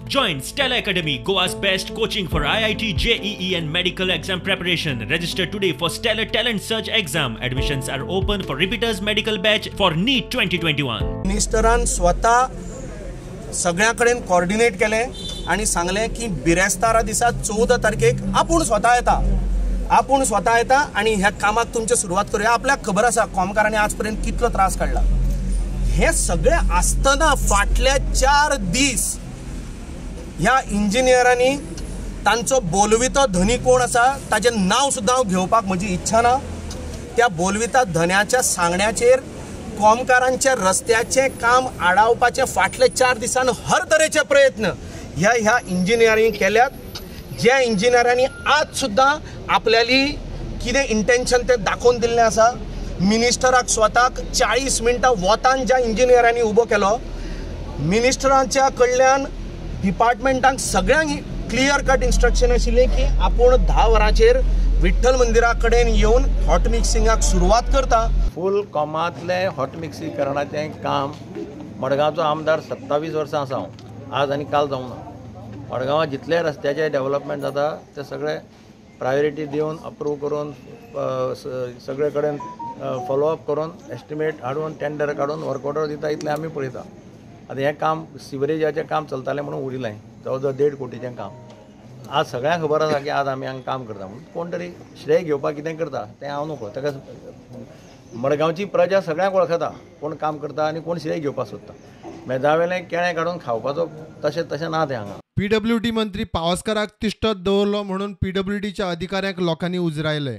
Join Stella Academy, Goa's best coaching for IIT, JEE and medical exam preparation. Register today for Stellar Talent Search exam. Admissions are open for repeaters medical batch for NEET 2021. मिनिस्टरान स्वता सगळ्यां कडेन coordinate केलें आनी सांगलें की बिरेस्तारा दिसा 14 तारखेक आपूण स्वता येता, आपूण स्वता येता आनी ह्या कामाक तुमचे सुरवात करूया. आपल्याक खबर आसा कोमकारांनी आज पर्यंत कितलो त्रास काडला. हे सगळे आसतना फाटल्या 4 दीस ह्या इंजिनियरांनी तांचो बोलवितो धनी कोण आसा ताजें नांव सुद्दां हांव घेवपाक म्हजी इच्छा ना. त्या बोलविता धन्याच्या सांगण्याचेर कोमकारांच्या रस्त्याचें काम आडावपाचे फाटले 4 दिसान हर तरेचे प्रयत्न ह्या ह्या इंजिनियरींग केल्यात. ज्या इंजिनियरांनी आज सुद्दां आपल्याली कितें इंटेन्शन तें दाखोवन दिल्लें आसा. मिनिस्टराक स्वताक 40 मिनटां वोतान ज्या इंजिनियरांनी उबो केलो, मिनिस्टरांच्या कडल्यान डिपार्टमेंटांक सगळ्यांक क्लियर कट इन्स्ट्रक्शन आशिल्लें की आपूण 10 वरांचेर विठ्ठल मंदिरा कडेन येवन हॉट मिक्सिंगाक सुरवात करता. फूल कोमांतलें हॉट मिक्सीकरणाचें काम मडगांवचो आमदार 27 वर्सां आसा हांव, आज आनी काल जावंक ना. मडगांवां जितले रस्त्याचें डेवलपमेंट जाता ते सगळे प्रायोरिटी दिवन अप्रूव करून सगळे कडेन फॉलोअप करून एस्टिमेट हाडून टेंडर काडून वर्क ऑर्डर दिता, इतलें आमी पळयता. आतां हें काम सिवरेजाचें काम चलतालें म्हणून उरिल्लें, जवळ जवळ 1.5 कोटीचें काम. आज सगळ्यांक खबर आसा की आज आमी हांगा काम करता म्हणून कोण तरी श्रेय घेवपाक कितें करता तें हांव नको. ताका मडगांवची प्रजा सगळ्यांक वळखता कोण काम करता आनी कोण श्रेय घेवपाक सोदता. मेजावेलें केळें काडून खावपाचो तशें तशें ना तें हांगा. पीडब्ल्यूडी मंत्री पावसकाराक तिश्टत दवरलो म्हणून पीडब्ल्यूडीच्या अधिकाऱ्यांक लोकांनी उजरायले.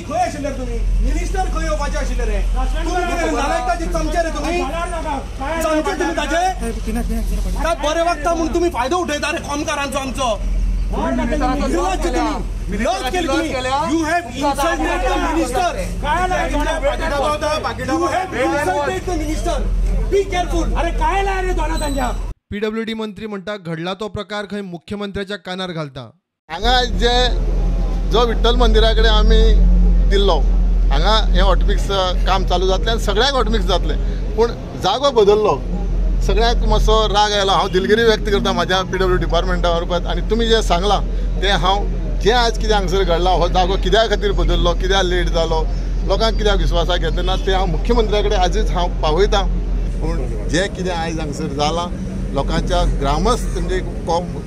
खंय आशिल्ले तुमी? मिनिस्टर खंय येवपाचे आशिल्ले रे? तुमी चमचे रे, तुमी चमचे तुमी ताजे काय बरें वागता म्हूण तुमी फायदो उठयता रे कोमकारांचो आमचो. You have insulted the minister. You have insulted the minister. Be careful. अरे काय लाय रे दोना तांच्या. पीडब्ल्यूडी मंत्री म्हणटा घडला तो प्रकार खंय मुख्यमंत्र्याच्या कानार घालता. हांगा जे जो विठ्ठल मंदिरा कडेन आमी दिल्लो हांगा हें हॉटमिक्स काम चालू जातलें आनी सगळ्यांक हॉटमिक्स जातलें, पूण जागो बदल्लो, सगळ्यांक मातसो राग आयलो. हांव दिलगिरी व्यक्त करता म्हाज्या पीडब्ल्यू डिपार्टमेंटा बरोबर आनी तुमी जें सांगलां तें हांव जें आज कितें हांगसर घडलां, हो जागो कित्या खातीर बदल्लो, कित्याक लेट जालो, लोकांक कित्याक विस्वासाक घेतलें ना, तें हांव मुख्यमंत्र्या कडेन आजूच हांव पावयतां. पूण जें कितें आयज हांगसर जालां लोकांच्या ग्रामस्थ म्हणजे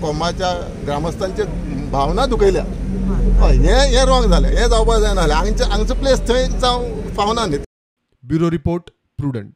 कोमाच्या ग्रामस्थांचे भावना दुखयल्या, हय हें रॉंग जालें, हें जावपाक जायना. हांगचो प्लेस थंय जावं फावना न्ही. Bureau report, Prudent.